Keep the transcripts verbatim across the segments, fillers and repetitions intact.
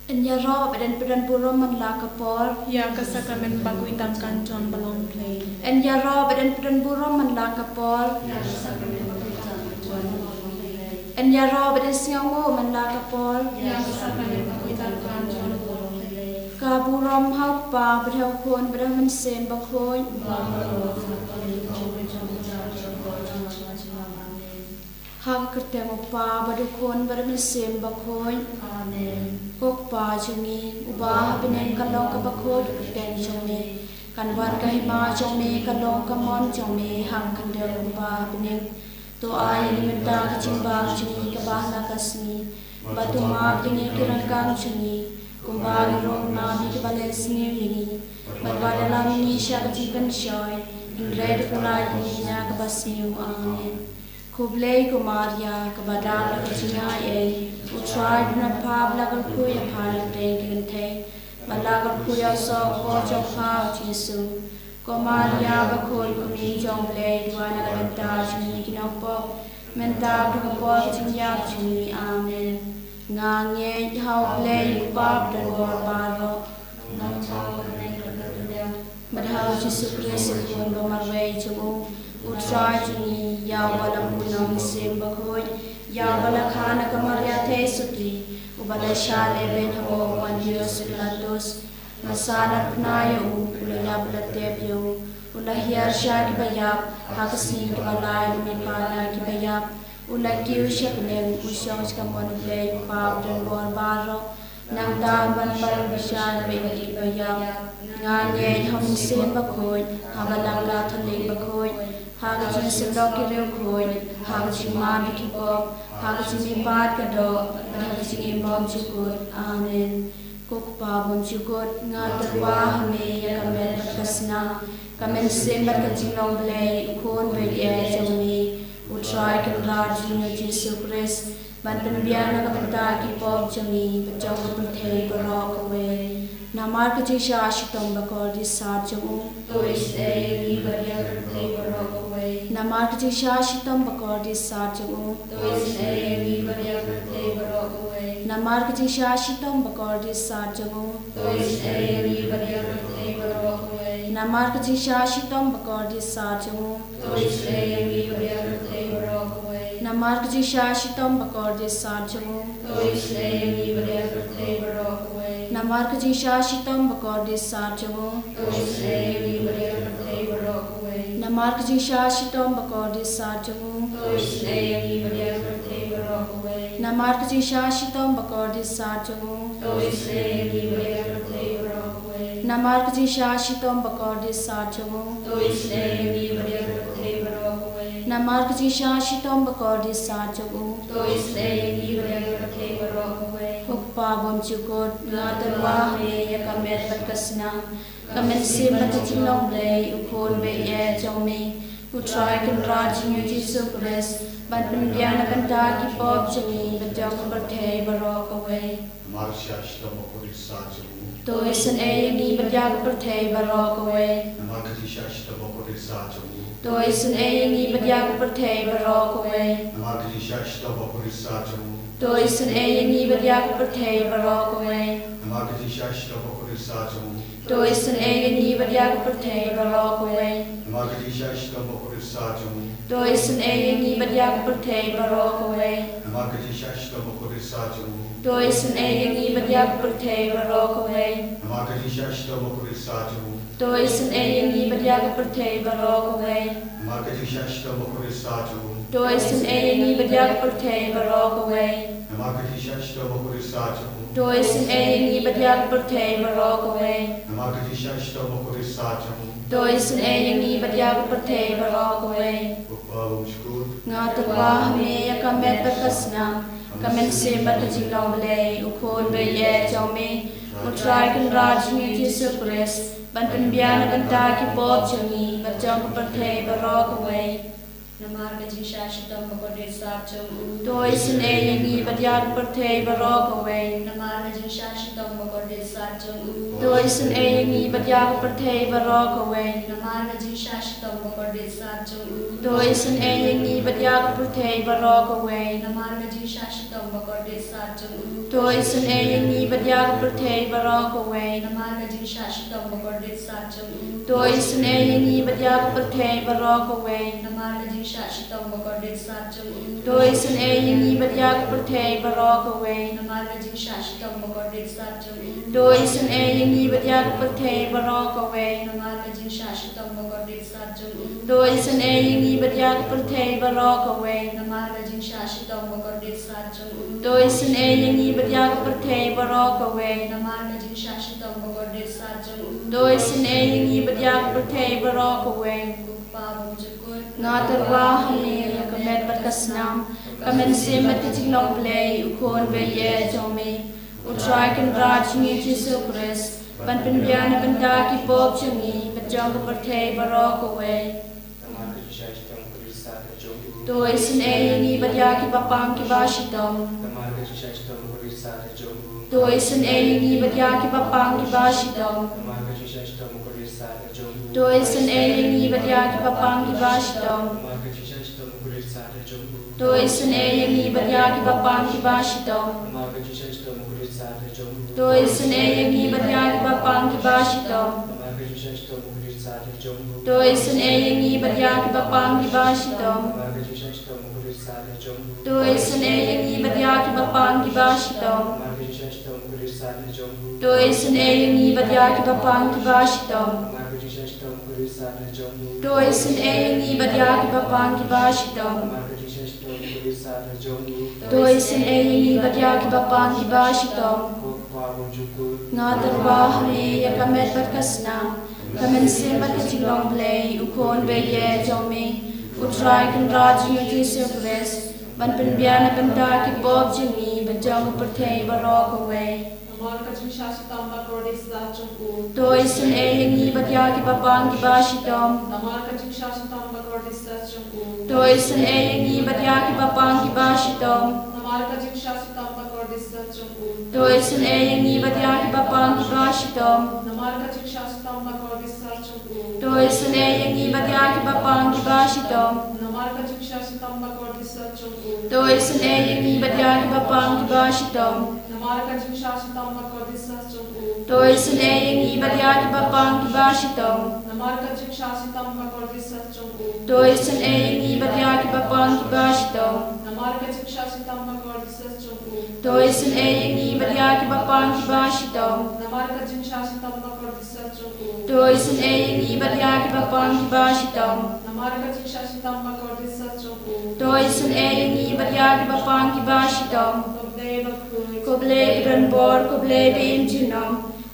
Yn ïaroh bad yn pyndonkam burom man la ka por. Ïa ka sakramen bakhuid tang kan John ba long Blei. Yn ïaroh bad yn pyndonkam burom man la ka por. Yn ïaroh bad yn sngewnguh man la ka por. Ïa ka sakramen bakhuid tang kan John ba long Blei. Ka burom ha u Kpa bad ha u Khun bad ha u Mynsiem Bakhuid. Ha ka kyrteng u Kpa bad u Khun bad u Mynsiem Bakhuid. Amen. Ko Kpa jong ngi uba ha bneng, ka long kaba khuid ka kyrteng jong me. Kan wan ka hima jong me, ka long ka mon jong me ha ka khyndew kumba ha bneng. To ai ïa ngi mynta ka jingbam jong ngi kaba ha la ka sngi. Bad to map ïa ngi ki ryngkang jong ngi kumba ngi ruh ngi map ïa kiba leh sniew ïa ngi. Bad wat ïalam ngi sha ka jingpynshoi, hynrei to pynlait ïa ngi na kaba sniew. Amen. Khublei ko Maria, kaba don da ka jingaiei, u Trai u don bad pha, ba la kyrkhu ïa pha na pdeng ki kynthei, bad la kyrkhu ïa u soh ka jong pha u Jisu. Ko Maria bakhuid, ko Kmie jong u Blei, duwai na ka bynta jong ngi ki nongpop, mynta bad ha ka por ka jingïap jong ngi. Amen. Nga ngeit ha u Blei u Kpa badonbor baroh. Bad ha u Jisu Khrist u Khun ba marwei jong u, u Trai jong ngi, ïa uba la bun na u Mynsiem Bakhuid, ïa uba la kha na ka Maria Theisotti, uba la shah lehbeiñ ha u Pontius Pilatus, la sah la pynïap ïa u, u la ïap, u la tep ïa u, u la hiar sha kiba ïap, ha ka sngi kaba lai u mihpat na kiba ïap, u la kiew sha bneng, u shong sha kamon u Blei u Kpa badonbor baroh. Nangta un wan ban bishar bad kiba ïap. Nga ngeit ha u Mynsiem Bakhuid, ha ka Balang Katholik bakhuid, ha ka jingïasyllok ki riewkhuid, ha ka jingmap ïa ki pop, ha ka jingmihpat ka doh, bad ha ka jingim bymjukut. Amen. Ko Kpa bymjukut, nga tyrwa ha me ïa ka met bad ka snam, ka mynsiem bad ka jinglong Blei, u Khun ba ïeit jong me, u Trai Kynrad jong ngi u Jisu Khrist, ban pynbiang na ka bynta ki pop jong ngi bad jong ka pyrthei baroh kawei. Namar ka jingshah shitom bakordit sat jong u, to isynei ïa ngi bad ïa ka pyrthei baroh kawei. Namar ka jingshah shitom bakordit sat jong u, to isynei ïa ngi bad ïa ka pyrthei baroh kawei. Namar ka jingshah shitom bakordit sat jong u, to isynei ïa ngi bad ïa ka pyrthei baroh kawei. Namar ka jingshah shitom bakordit sat jong u, to isynei ïa ngi bad ïa ka pyrthei baroh kawei. Namar ka jingshah shitom bakordit sat jong u, to isynei ïa ngi bad ïa ka pyrthei baroh kawei. Namar ka jingshah shitom bakordit sat jong u, to isynei ïa ngi bad ïa ka pyrthei baroh kawei. Namar ka jingshah shitom bakordit sat jong u, to isynei ïa ngi bad ïa ka pyrthei baroh kawei. Namar ka jingshah shitom bakordit sat jong u, to isynei ïa ngi bad ïa ka pyrthei baroh kawei. Namar ka jingshah shitom bakordit sat jong u, to isynei ïa ngi bad ïa ka pyrthei baroh kawei. Namar ka jingshah shitom bakordit sat jong u, to isynei ïa ngi bad ïa ka pyrthei baroh kawei. Ko Kpa bymjukut, nga tyrwa ha me ïa ka met bad ka snam, ka mynsiem bad ka jinglong Blei, u Khun ba ïeit jong me, u Trai Kynrad jong ngi u Jisu Khrist, ban pynbiang na ka bynta ki pop jong ngi bad jong ka pyrthei baroh kawei. Namar ka jingshah shitom bakordit sat jong u, to isynei ïa ngi bad ïa ka pyrthei baroh kawei. Namar ka jingshah shitom bakordit sat jong u, to isynei ïa ngi bad ïa ka pyrthei baroh kawei. Namar ka jingshah shitom bakordit sat jong u, to isynei ïa ngi bad ïa ka pyrthei baroh kawei. Namar ka jingshah shitom bakordit sat jong u, to isynei ïa ngi bad ïa ka pyrthei baroh kawei. Namar ka jingshah shitom bakordit sat jong u, to isynei ïa ngi bad ïa ka pyrthei baroh kawei. Namar ka jingshah shitom bakordit sat jong u, to isynei ïa ngi bad ïa ka pyrthei baroh kawei. Namar ka jingshah shitom bakordit sat jong u, to isynei ïa ngi bad ïa ka pyrthei baroh kawei. Namar ka jingshah shitom bakordit sat jong u, to isynei ïa ngi bad ïa ka pyrthei baroh kawei. Namar ka jingshah shitom bakordit sat jong u, to isynei ïa ngi bad ïa ka pyrthei baroh kawei. Namar ka jingshah shitom bakordit sat jong u, to isynei ïa ngi bad ïa ka pyrthei baroh kawei. Ko Kpa bymjukut, nga tyrwa ha me ïa ka met bad ka snam, ka mynsiem bad ka jinglong Blei, u Khun ba ïeit jong me, u Trai Kynrad jong ngi u Jisu Khrist, ban pynbiang na ka bynta ki pop jong ngi bad jong ka pyrthei baroh kawei. Namar ka jingshah shitom bakordit sat jong u. To isynei ïa ngi bad ïa ka pyrthei baroh kawei. Namar ka jingshah shitom bakordit sat jong u. To isynei ïa ngi bad ïa ka pyrthei baroh kawei. Namar ka jingshah shitom bakordit sat jong u. To isynei ïa ngi bad ïa ka pyrthei baroh kawei. Namar ka jingshah shitom bakordit sat jong u. To isynei ïa ngi bad ïa ka pyrthei baroh kawei. Namar ka jingshah shitom bakordit sat jong u. To isynei ïa ngi bad ïa ka pyrthei baroh kawei. Namar ka jingshah shitom bakordit sat jong u. To isynei ïa ngi bad ïa ka pyrthei baroh kawei. Namar ka jingshah shitom bakordit sat jong u. To isynei ïa ngi bad ïa ka pyrthei baroh kawei. Namar ka jingshah shitom bakordit sat jong u. To isynei ïa ngi bad ïa ka pyrthei baroh kawei. Namar ka jingshah shitom bakordit sat jong u. To isynei ïa ngi bad ïa ka pyrthei baroh kawei. Namar ka jingshah shitom bakordit sat jong u. To isynei ïa ngi bad ïa ka pyrthei baroh kawei. Ko Kpa bymjukut. Nga tyrwa ha me ïa ka met bad ka snam, ka mynsiem bad ka jinglong Blei, U Khun baïeit jong me, U Trai Kynrad jong ngi Jisu Khrist, ban pynbiang na bynta ki pop jong ngi bad jong ka pyrthei baroh kawei. Namar ka jingshah shitom bakordit sat jong u. To isynei ïa ngi bad ïa kiba pang kiba shitom. Namar ka jingshah shitom bakordit sat jong u. To isynei ïa ngi bad ïa kiba pang kiba shitom. Namar ka jingshah shitom bakordit sat jong u. To isynei ïa ngi bad ïa kiba pang kiba shitom. Namar ka jingshah shitom bakordit sat jong u. To isynei ïa ngi bad ïa kiba pang kiba shitom. Namar ka jingshah shitom bakordit sat jong u. To isynei ïa ngi bad ïa kiba pang kiba shitom. Namar ka jingshah shitom bakordit sat jong u. To isynei ïa ngi bad ïa kiba pang kiba shitom. Namar ka jingshah shitom bakordit sat jong u. To isynei ïa ngi bad ïa kiba pang kiba shitom. Namar ka jingshah shitom bakordit sat jong u. To isynei ïa ngi bad ïa kiba pang kiba shitom. Namar ka jingshah shitom bakordit sat jong u. To isynei ïa ngi bad ïa kiba pang kiba shitom. Namar ka jingshah shitom bakordit sat jong u. To isynei ïa ngi bad ïa kiba pang kiba shitom. Ko Kpa bymjukut. Nga tyrwa ha me ïa ka met bad ka snam, ka mynsiem bad ka jinglong Blei, U Khun baïeit jong me, U Trai Kynrad jong ngi Jisu Khrist, ban pynbiang na bynta ki pop jong ngi bad jong ka pyrthei baroh kawei. Namar ka jingshah shitom bakordit sat jong u. To isynei ïa ngi bad ïa kiba pang kiba shitom. Namar ka jingshah shitom bakordit sat jong u. To isynei ïa ngi bad ïa kiba pang kiba shitom. Namar ka jingshah shitom bakordit sat jong u. To isynei ïa ngi bad ïa kiba pang kiba shitom. Namar ka jingshah shitom bakordit sat jong u. To isynei ïa ngi bad ïa kiba pang kiba shitom. Namar ka jingshah shitom bakordit sat jong u. To isynei ïa ngi bad ïa kiba pang kiba shitom. Namar ka jingshah shitom bakordit sat jong u. To isynei ïa ngi bad ïa kiba pang kiba shitom. Namar ka jingshah shitom bakordit sat jong u. To isynei ïa ngi bad ïa kiba pang kiba shitom. Namar ka jingshah shitom bakordit sat jong u. To isynei ïa ngi bad ïa kiba pang kiba shitom. Namar ka jingshah shitom bakordit sat jong u. To isynei ïa ngi bad ïa kiba pang kiba shitom. Namar ka jingshah shitom bakordit sat jong u. To isynei ïa ngi bad ïa kiba pang kiba shitom. Ko Blei bakhuid. Ko Blei badonbor, ko Blei ba im junom.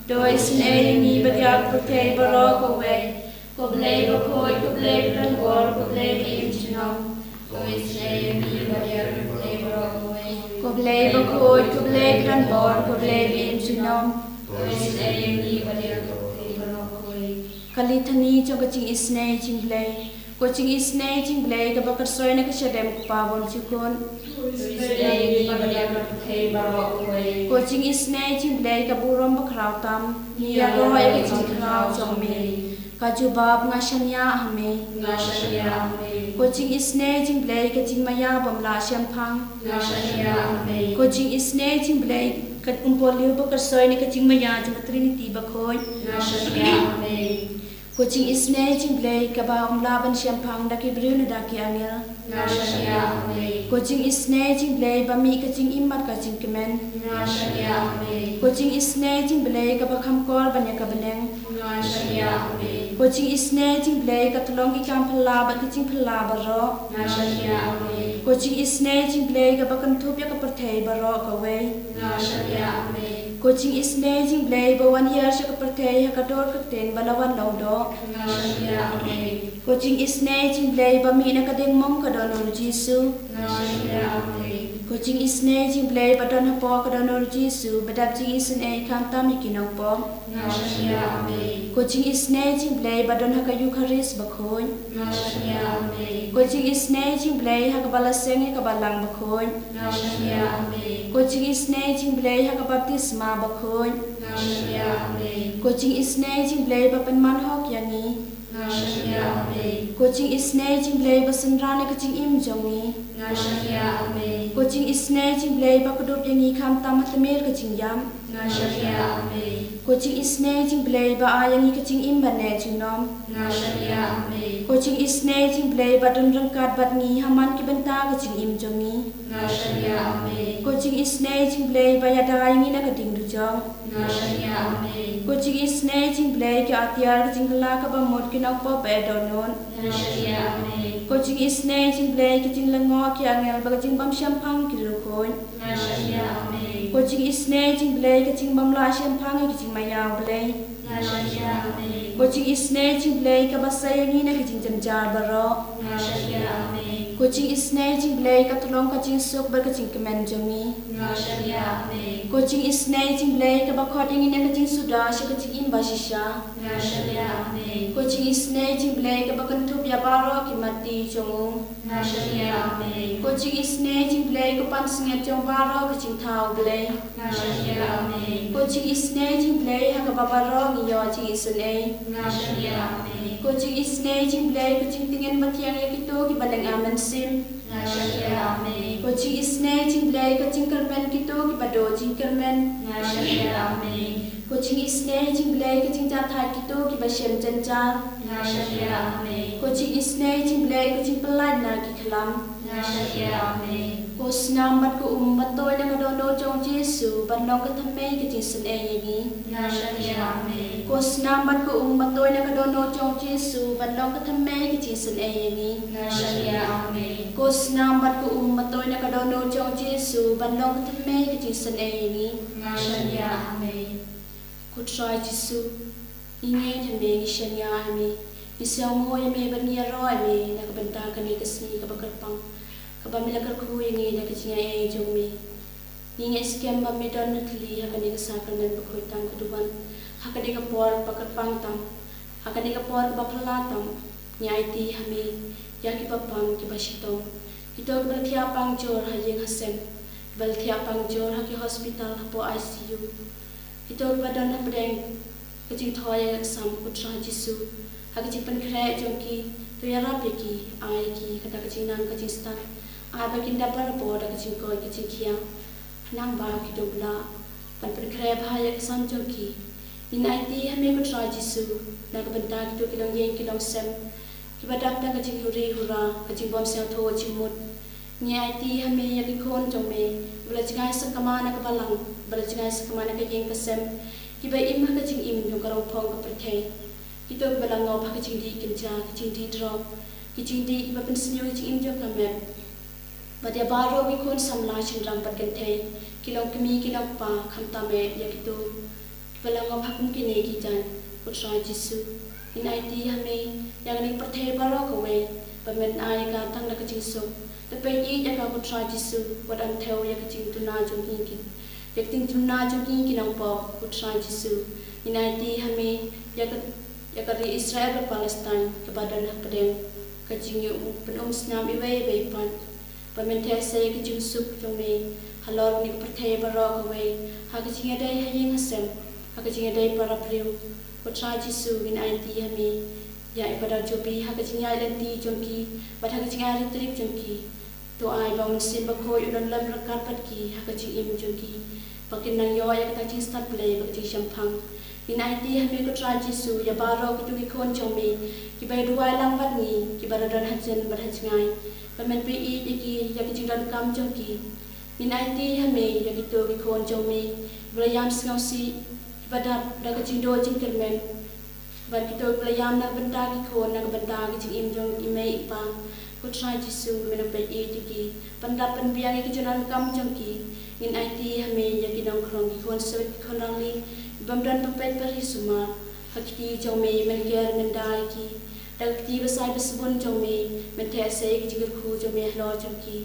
To isynei ïa ngi bad ïa ka pyrthei baroh kawei. Ko Blei bakhuid, ko Blei badonbor, ko Blei ba im junom. To isynei ïa ngi bad ïa ka pyrthei baroh kawei. Ko Blei bakhuid, ko Blei badonbor, ko Blei ba im junom. To isynei ïa ngi bad ïa ka pyrthei baroh kawei. Ka Litany jong ka jingisynei jong U Blei. Ko jingisynei jong U Blei kaba kyrshoi na ka shadem, ko Kpa bymjukut. To isynei ïa ngi bad ïa ka pyrthei baroh kawei. Ko jingisynei jong U Blei ka burom bakhraw tam. Ngi ïaroh ïa ka jingkhraw jong me. Ka jubab: Nga shaniah ha me. Nga shaniah ha me. Ko jingisynei jong U Blei ka jingmaïa bym lah shemphang. Nga shaniah ha me. Ko jingisynei jong U Blei ka umpohliew ba kyrshoi na ka jingmaïa jong ka Trinity bakhuid. Nga shaniah ha me. Ko jingisynei jong U Blei kaba ym lah ban shemphang da ki briew ne da ki angel. Nga shaniah ha me. Ko jingisynei jong U Blei ba mih ka jingim bad ka jingkmen. Nga shaniah ha me. Ko jingisynei jong U Blei kaba kham kor ban ïa ka bneng. Nga shaniah ha me. Ko jingisynei jong U Blei ka tyllong ki kam phylla bad ki jingphylla baroh. Nga shaniah ha me. Ko jingisynei jong U Blei kaba kynthup ïa ka pyrthei baroh kawei. Nga shaniah ha me. Ko jingisynei jong U Blei ba wan hiar sha ka pyrthei ha ka dur ka ktien ba la wan long doh. Nga shaniah ha me. Ko jingisynei jong U Blei ba mih na ka diengmong ka dohnud U Jisu. Nga shaniah ha me. Ko jingisynei jingblei ba don hapoh ka dohnud u Jisu, ba dap jingisynei khamtam ïa ki nongpop. Nga shaniah, amen. Ko jingisynei jingblei ba don ha ka Eukharist bakhuid. Nga shaniah, amen. Ko jingisynei jingblei ha kaba la seng ïa ka Balang bakhuid. Nga shaniah, amen. Ko jingisynei jingblei ha ka baptisma bakhuid. Nga shaniah, amen. Ko jingisynei jingblei ba pynman hok ïa ngi. Nga shaniah, amen. Ko jingisynei jingblei ba synran ïa ka jingim jong ngi. Nga shaniah, amen. Ko jingisynei jingblei ba kdup ïa ngi khamtam ha tmier ka jingïap. Nga shaniah, amen. Ko jingisynei jingblei ba ai ïa ngi ka jingim ba neh junom. Nga shaniah, amen. Ko jingisynei jingblei ba don ryngkat bad ngi ha man ki bynta ka jingim jong ngi. Nga shaniah, amen. Ko jingisynei jingblei ba ïada ïa ngi na ka ding dujok. Nga shaniah, amen. Ko jingisynei jingblei ki atiar ka jingkylla kaba mut ki nongpop ba ïa dohnud. Nga shaniah, amen. Ko jingisynei jingblei ki jinglyngngoh ki angel bad ka jingbym shemphang ki riewkhuid. Nga shaniah, amen. Ko jingisynei jingblei ka jingbym lah shemphang ïa ki jingmaïa U Blei. Nga shaniah, amen. Ko jingisynei jingblei kaba sei ïa ngi na ki jingjynjar baroh. Nga shaniah, amen. Ko jingisynei jingblei ka tyllong ka jingsuk bad ka jingkmen jong ngi. Nga shaniah, amen. Ko jingisynei jingblei kaba khot ïa ngi na ka jingsuda sha ka jingim ba shisha. Nga shaniah, amen. Ko jingisynei jingblei kaba kynthup ïa baroh ki matti jong u. Nga shaniah, amen. Ko jingisynei jingblei ka pansngiat jong baroh ka jingthaw U Blei. Nga shaniah, amen. Ko jingisynei jingblei ha kaba baroh ngi ïoh jingisynei. Nga shaniah, amen. Ko jingisynei jingblei ka jingtngen ba thiang ïa kito kiba lynga mynsiem. Nga shaniah, amen. Ko jingisynei jingblei ka jingkyrmen kito kiba duh jingkyrmen. Nga shaniah, amen. Ko jingisynei jingblei ka jingjahthait kito kiba shem jynjar. Nga shaniah, amen. Ko jingisynei jingblei ka jingpyllait na ki khlam. Nga shaniah, amen. Ko snam bad ko um ba toi na ka dohnud jong u Jisu, ban long ka thymmei ka jingsynei ïa ngi. Nga shaniah, amen. Ko snam bad ko um ba toi na ka dohnud jong u Jisu, ban long ka thymmei ka jingsynei ïa ngi. Nga shaniah, amen. Ko snam bad ko um ba toi na ka dohnud jong u Jisu, ban long ka thymmei ka jingsynei ïa ngi. Nga shaniah, amen. Ko Trai Jisu, ngi ngeit ha me, ngi shaniah ha me, ngi sngewnguh ïa me bad ngi ïaroh ïa me na ka bynta kane ka sngi kaba kyrpang, kaba me la kyrkhu ïa ngi da ka jingaiei jong me. Ngi ngeit skhem ba me don ha thylli ha kane ka sakramen bakhuid tam ka duwan, ha kane ka por ba kyrpang tam, ha kane ka por kaba phylla tam. Ngi aiti ha me ïa kiba pang kiba shitom, kito kiba la thiah pang jur ha ïing ha sem, kiba la thiah pang jur ha ki hospital hapoh I C U, kito kiba don hapdeng ka jingthoh ïa ka exam, ko Trai Jisu. Ha ka jingpynkhreh jong ki, to ïarap ïa ki, ai ïa ki kata ka jingnang ka jingstad, ai ba kin dap barabor da ka jingkoit ka jingkhiah, khnang ba ki dup lah ban pynkhreh bha ïa ka exam jong ki. Ngin aiti ha me ko Trai Jisu na ka bynta kito ki longïing ki longsem, kiba dap da ka jinghuri hura, ka jingbym sngewthuh jingmut. Ngi aiti ha me ïa ki khun jong me, kiba la jngai sakma na ka balang, kiba la jngai sakma na ka ïing ka sem, kiba im ha ka jingim jong ka rongphong ka pyrthei. Kito kiba la ngop ha ka jingdih kynja, ka jingdih drok, ka jingdih kiba pynsniew ïa ka jingim jong ka met. Bad ïa baroh ki khun samla shynrang bad kynthei, ki longkmie ki longkpa, khamtam eh ïa kito kiba la ngop ha kum kine ki jait, ko Trai Jisu. Ngin aiti ha me ïa kane ka pyrthei baroh kawei, ba men ai ïa ka tang da ka jingsuk. To peit ïa ka ko Trai Jisu, wat ym thew ïa ka jingduna jong ki, ïa ka jingduna jong ki ki nongpop, ko Trai Jisu. Ngin aiti ha me ïa ka, ïa ka ri Israel bad Palestine, kaba don hapdeng ka jingïapynum snam iwei pa iwei pat. Ba men theh sei ïa ka jingsuk jong me halor kane ka pyrthei baroh kawei, ha ka jingïadei ha ïing ha sem, ha ka jingïadei para briew. Ko Trai Jisu, ngin aiti ha me ïa i Padar Jobi ha ka jingïaid lynti jong ki bad ha ka jingïaid ri trip jong ki. To ai ba u Mynsiem Bakhuid un don lem ryngkat bad ki ha ka jingim jong ki, ba kin nang ïoh ïa kata ka jingstad Blei bad ka jingshemphang. Ngin aiti ha me ko Trai Jisu ïa baroh kito ki khun jong me kiba ïa duwai lang bad ngi, kiba la don hajan bad hajngai, ba men peit ïa ki, ïa ki jingdonkam jong ki. Ngin aiti ha me ïa kito ki khun jong me kiba la ïam sngewsih, kiba dap da ka jingduh jingkyrmen, bad kito kiba la ïam na ka bynta ki khun, na ka bynta ka jingim jong i mei i pa. Ko Trai Jisu, men peit ïa ki, pyndap pynbiang ïa ki jingdonkam jong ki. Ngin aiti ha me ïa ki nongkhrong, ki khun swet, ki khun rangli, bym don ba peit ba ri sumar. Ha ka kti jong me men ker men da ïa ki, da ka kti ba sai ba sbun jong me, men theh sei ïa ka jingkyrkhu jong me halor jong ki.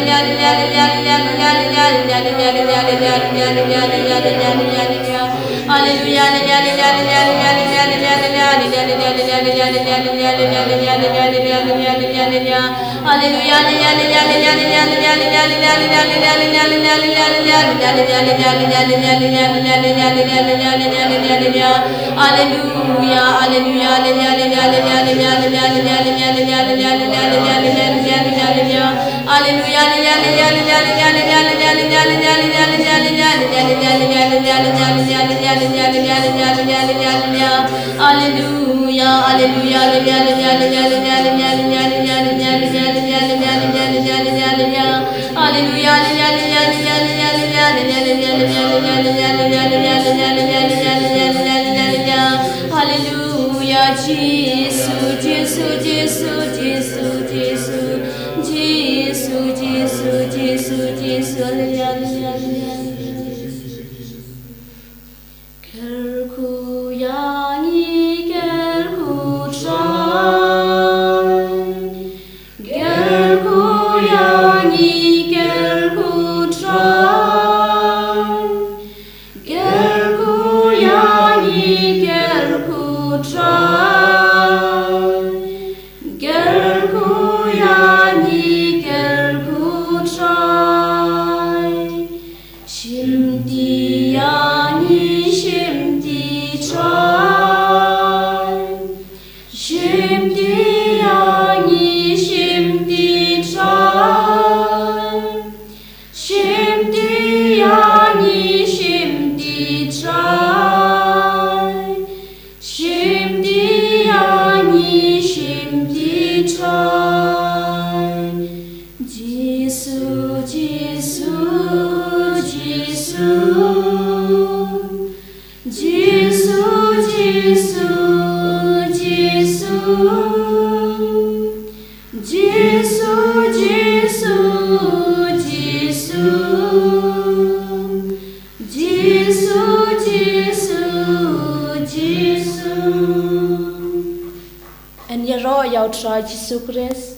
Hallelujah, Jisu, Jisu, Jisu, Jisu, Jisu, Jisu, Jisu, Jisu, Jisu, Hallelujah, Hallelujah, Hallelujah. Kyrkhu ïa ngi, kyrkhu Trai. Kyrkhu ïa ngi, kyrkhu Trai. Kyrkhu ïa ngi, kyrkhu Trai. Kyrkhu ïa ngi, kyrkhu Trai. Shimti ïa ngi, shimti Trai. Shimti ïa ngi, shimti Trai. Shimti ïa ngi, shimti Trai. Shimti ïa ngi, shimti Trai. Jisu, Jisu, Jisu. Jisu, Jisu, Jisu. Jisu, Jisu, Jisu. Jisu, Jisu, Jisu. Yn ïaroh ïa u Trai Jisu Khrist.